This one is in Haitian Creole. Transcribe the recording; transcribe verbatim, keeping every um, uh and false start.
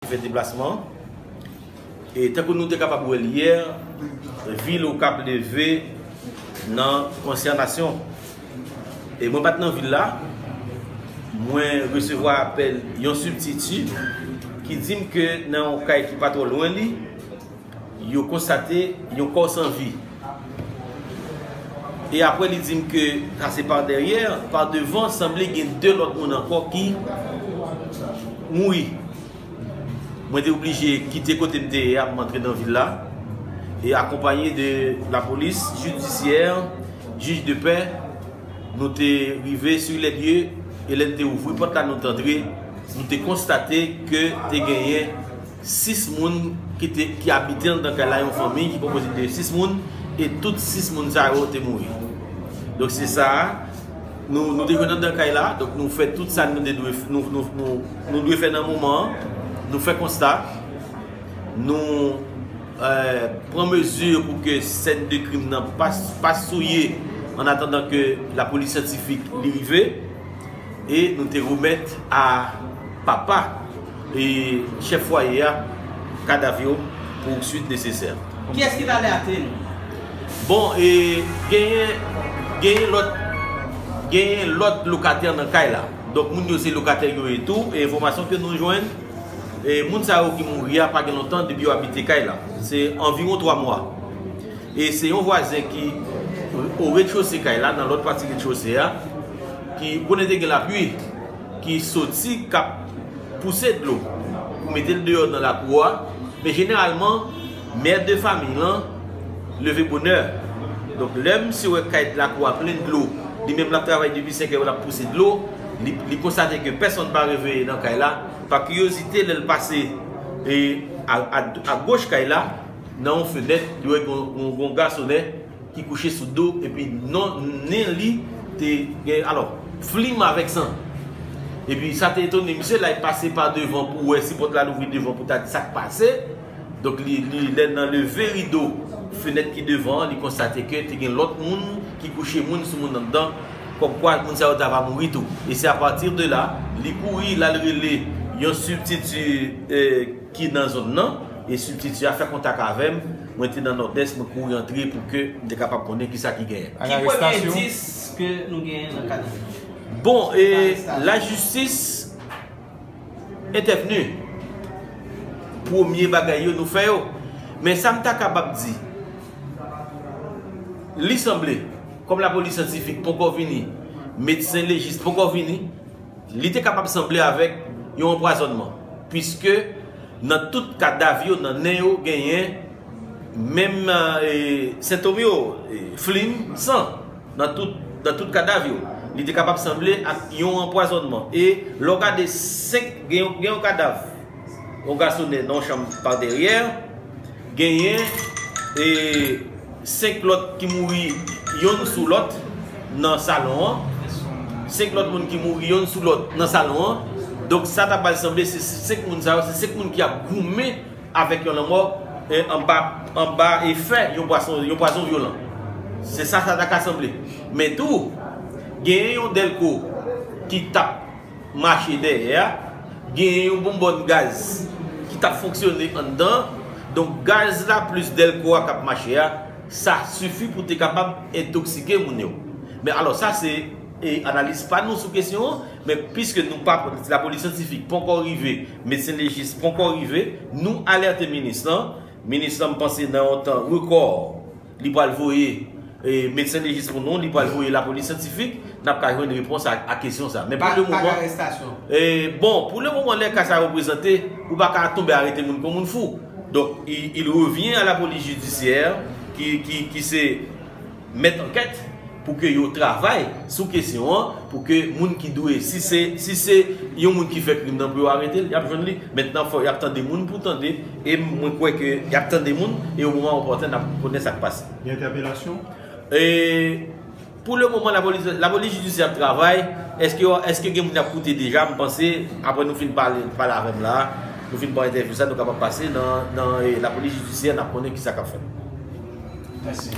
fè deplasman. E tankou nou te kapab wè l yè, vil Okap leve nan konstènasyon. E mwen pa t nan vil la, mwen resevwa apèl yon sibtiti ki di m ke nan yon kay ki pa twò lwen li, yo konstate yon kò san vi. E apre li di m ke sa se pa dèyè, pa devan, sanble gen de lòt moun ankò ki mouri. Mwen te oblije kite kote m te ye a pou m antre nan vil la, e akonpaye de lapolis jidisyè, jij de pè, nou te rive sur les lieux, e lè n te ouvri pòt la, nou te antre, nou te konstate ke te genyen sis moun ki te, ki abite anndan kay la, yon fanmi ki konpoze de sis moun, e tout sis moun sa yo te mouri. Donk se sa, nou, nou te jwenn anndan kay la, donk nou fè tout sa nou te dwe, nou, nou, nou, nou dwe fè nan moman an, nou fè konsta, nou, eh, pran mezi pou ke sèn de krim nan pa, pa souye, an atandan ke lapolis syantifik li rive, e nou te remèt a papa e chèf fwaye a kadav yo pou suit nesesè. Kiyès ki t ale atè nou? Bon, e genyen, genyen lòt, genyen lòt lokatè nan kay la. Donk moun yo se lokatè yo ye tou, e enfòmasyon ke nou jwenn, e moun sa yo ki mouri a pa gen lontan depi yo abite kay la. Se anviwon twa mwa. E se yon vwazen ki o rez-de-chaussée kay la, nan lòt pati rez-de-chaussée a, ki konnen te gen lapli, ki soti k ap pouse dlo pou mete l deyò nan lakou a. Men jeneralman, mè de fanmi lan leve bonè. Donk lè misye wè kay lakou a plen dlo, li menm l ap travay depi senk è, l ap pouse dlo, li, li konstate ke pèsonn pa reveye nan kay la. Pa kiryozite, lè l pase e a, a, a goch kay la, nan yon fenèt, li wè gon, gon, gon gasonè ki kouche sou do, epi non, nen li te gen, alò, flim avèk san. Epi sa te etone misye, la, li pase pa devan pou wè si pòt la louvri devan pou ta di sa k pase. Donk li, li, lè nan leve rido fenèt ki devan an, li konstate ke te gen lòt moun ki kouche moun sou moun anndan, kòmkwa moun sa yo ta va mouri tou. E se apati de la, li kouri, l al rele yon sibtiti, eh, ki nan zòn nan, e sibtiti a fè kontak avè m, mwen te nan Nòdès, mwen kouri antre pou ke m te kapab konnen kisa ki genyen. Ki premye endis ke nou genyen nan ka sa? Bon, e lajistis entèvni. Premye bagay yo nou fè yo. Men sa m ta kapab di, li sanble, kòm lapolis syantifik poko vini, medsen lejis poko vini, li te kapab sanble avèk yon anpwazònman, piske nan tout kadav yo, nan nen yo, genyen menm, e, sentòm yo, e, flim, san, nan tout, nan tout kadav yo. Li te kapab sanble ak yon anpwazònman. E lè w gade senk, gen yon, gen yon kadav, yon gasonè nan yon chanm pa dèyè, genyen, e, senk lòt ki mouri yonn sou lòt nan salon an. Senk lòt moun ki mouri yonn sou lòt nan salon an. Donk, sa ta pral sanble, se, se senk moun sa yo, se senk moun ki ap goumen avèk yon lanmò, e, anba, anba efè yon pwason, yon pwazon vyolan. Se sa, sa ta ka sanble. Men tou, genyen yon dèlko ki t ap mache dèyè a, genyen yon bonbòn gaz ki t ap fonksyone anndan. Donk, gaz la plis dèlko a k ap mache a, sa sifi pou te kapab entòksike moun yo. Men alò, sa se, e, analiz pa nou sou kesyon an, men piske nou pa, lapolis syantifik poko rive, medsen lejis poko rive, nou alète minis lan. Minis lan, m panse nan yon tan rekò, li pral voye, e, medsen lejis pou nou, li pral voye lapolis syantifik, n ap ka jwenn repons a, a kesyon sa. Men pou le moman, e, bon, pou le moman, lè ka sa yo prezante, ou pa ka tonbe arete moun kon moun fou. Donk, il, il revient à la police judiciaire ki, ki, ki se mèt ankèt pou ke yo travay sou kesyon an, pou ke moun ki dwe, si se, si se yon moun ki fè krim nan, pou yo arete l, y ap jwenn li. Mentnan, fò y ap tande moun pou tande, e mwen kwè ke y ap tande moun, e o moman opòtèn, n ap konnen sa k pase. Gen entèpelasyon? E pou le moman, lapolis, lapolis jidisyè ap travay. Èske, èske gen moun y ap koute deja? M panse, apre nou fin pale, pale avè m la, nou fin pran entèvyou sa, nou kapab pase nan, nan, e, lapolis jidisyè, n ap konnen kisa k ap fèt. Mèsi.